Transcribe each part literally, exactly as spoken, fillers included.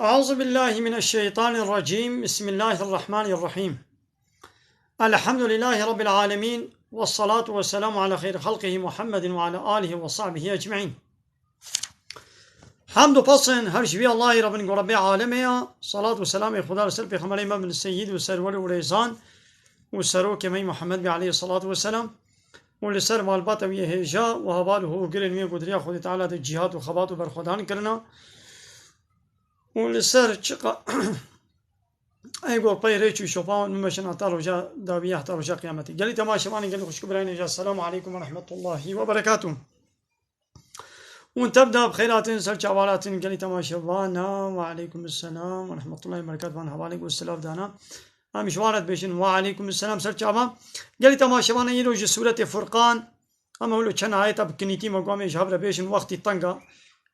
أعوذ بالله من الشيطان الرجيم. بسم الله الرحمن الرحيم. الحمد لله رب العالمين. والصلاة والسلام على خير خلقه محمد وعلى آله وصحبه أجمعين. Hamd û pesên her ji vî Allahî re bin ku Rebbê alemê ya. Salat û selamê Xuda li ser Pêxemberê me bin seyyid û serwer û rêzan û serokê me Muhammed bî aleyhî salatu ve selam. Û li ser malbata wî yê hêja û heval û hogirên wî ku di riya Xwedê Teala de cîhad û xebat û berxwedan kirina. Û li ser çiqa ê ku pey rêç û şopa wan bimeşin heta roja dawî ya, heta roja qiyametê. Gelî temaşevanên gelî xwişk û birayên hêja, Selamu aleykum ve rahmetullahi ve berekatuh. Hûn tev de bi xêr hatin, ser çava hatin gelî temaşevana. Ve aleykum selam ve rahmetullahi ve berekatuh. Van hevalên ku silav dana. Em ji wan re dibêjin, ve aleykum selam, ser çava. Gelî temaşevana, îro ji Sûretê Furqan, em wilo çend ayeta bi kinîtî me ku em ê ji hev re bêjin, wextî teng e.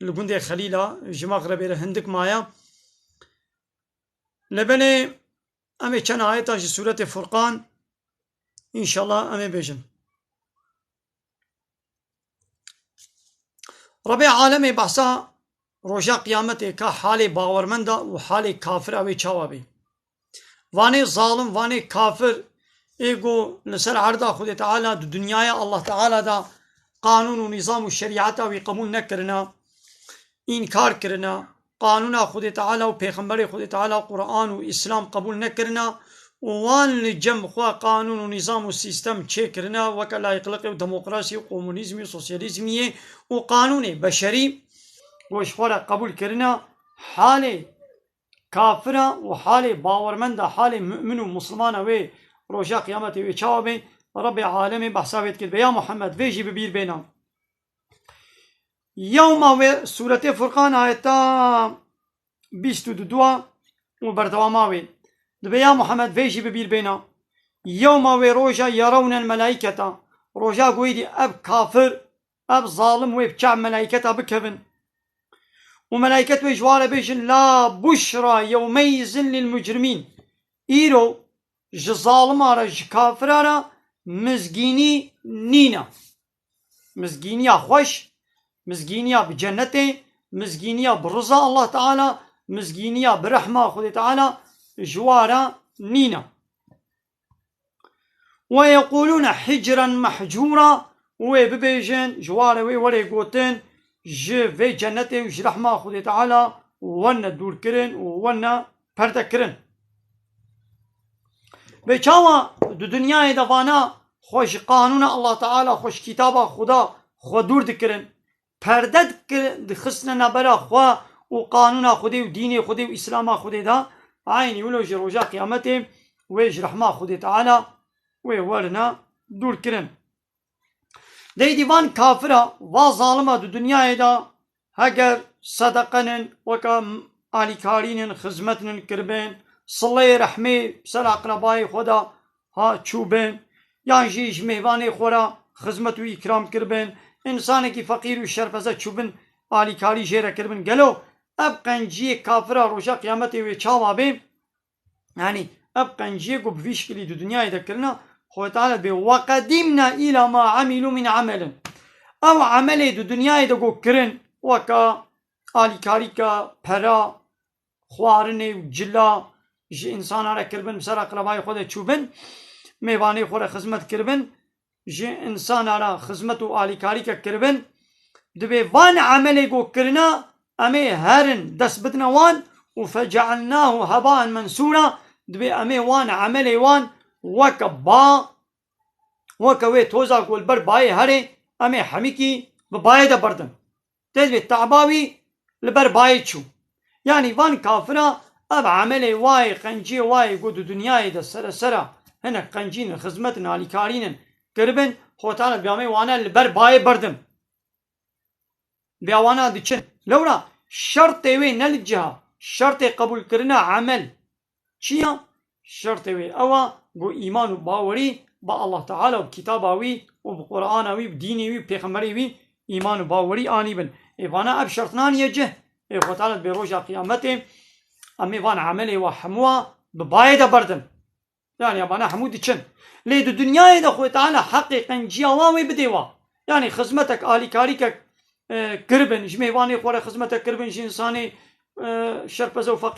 Li gundê Xelîla ji Mexrebê re hindik maye. Lê belê em ê çend ayeta ji Sûretê Furqan, înşallah em ê bêjin. Rebê alemê behsa roja qiyametê ka halê bawermenda û halê kafira wê çawa bê. Vanê zalim, vanê kafir, ê ku li ser erda Xwedê Teala di dinyaya Allah Teala de qanûn û nîzam û şerîeta wî qebûl nekirina, înkar kirina, qanûna Xwedê Teala û Pêxemberê Xwedê Teala, Quran û Îslam qebûl nekirina û wan li cem xwe qanûn û nîzam û sîstem çêkirina, weke layîqliqê û demokrasî û komunîzmî û sosyalîzmiyê û qanûnê beşerî ku ji xwe re qebûl kirina, halê kafira û halê bawermenda, halê mu'min û muslimana wê roja qiyametê wê çawa bê, Rebê alemê behsa wê dikir. Be ya Muhammed, vê jî bi bîr bêne. Yewma wê Sûretê Furqan ayeta bîst û du û berdewama wê. Dibe ya Muhammed vê jî bi bîr bêne. Yewma wê roja yerewnel melaîketa. Roja ku êdî ev kafir, ev zalim wê bi çav melaîketa bikevin. Û melaîket wê ji wan re bêjin, la buşra yewmeyizin lil mucrimîn. Îro ji zalima re, ji kafira re mizgînî nîne. Mizgîniya xweş, mizgîniya bi cennetê, mizgîniya bi riza Allah Teala, mizgîniya bi rehma Xwedê Teala ji wan re nîne. Ve yequlûne hicren mehcûra, û wê bibêjin, ji wan re wê were gotin, ji vê cennetê û ji rehma Xwedê Teala werne dûrkirin û werne perdekirin. Bê çawa di dinyayê de vana xwe ji qanûna Allah Teala, xwe ji kitaba Xuda xwe dûr dikirin, perde dikir-, dixistine navbera xwe û qanûna Xwedê û dînê Xwedê û Îslama Xwedê de, eynî wilo jî roja qiyametê wê ji rehma Xwedê Teala wê werine dûr kirin. Deydî van kafira, va zalima di dinyayê de heger sedeqenin, weke alîkarînin, xizmetinin kiribin, sileyê rehmê ser aqrebayê xwe de ha çûbin, yan jî ji mêvanê xwe re xizmet û îkram kiribin, însanekî feqîr û şerpeze çûbin, alîkarî jê re kiribin. Gelo ev qenciyê kafira roja qiyametê wê çawa bê? Yanî ev qenciyê ku bi vî şikilî di dinyayê de kirina, Xwedê Teala dibê, "Ve qedîmna îla ma emîlû min emelin." Ew emelê di dinyayê de ku kirin, weke alîkarîka pera, xwarinê û cila ji însana re kiribin, bi ser aqrebayê xwe de çûbin, mêvanê xwe re xizmet kiribin, ji însana re xizmet û alîkarîkek kiribin, dibê van emelê ku kirina, em ê herin dest bidine wan û fecealnahu hebaen mensûra, dibê em ê wan emelê wan weke ba, weke wê toza ku li ber bayê herê, em ê hemikî bi bayê de berdin. Tê dibê taba wî li ber bayê çû. Yanî van kafira ev emelê wayê, qenciyê wayê ku di dinyayê de seresera hinek qencînin, xizmetin, alîkarînin kiribin, Xwedê Teala dibê em ê wana li ber bayê berdin. Dibê wana diçin. Lewra şertê wê ne li ciha, şertê qebûlkirina emel çi ya? Şertê wê ew a ku îman û bawerî bi Allah Teala û kitaba wî û bi Qur'ana wî, bi dînê wî, bi pêxemberê wî îman û bawerî anîbin. Ê vana ev şert naniye cih. Ê Xwedê Teala dibê roja qiyametê em ê van emelê wa hemû wa bi bayê de berdin. Yanî ya vana hemû diçin. Lê di dinyayê de Xwedê Teala heqê qenciya wa wê bidê wa. Yanî xizmetek, alîkarîkek, e, kiribin, ji mêvanê xwe re xizmetek kiribin, ji însanê e, şerpeze û feqîr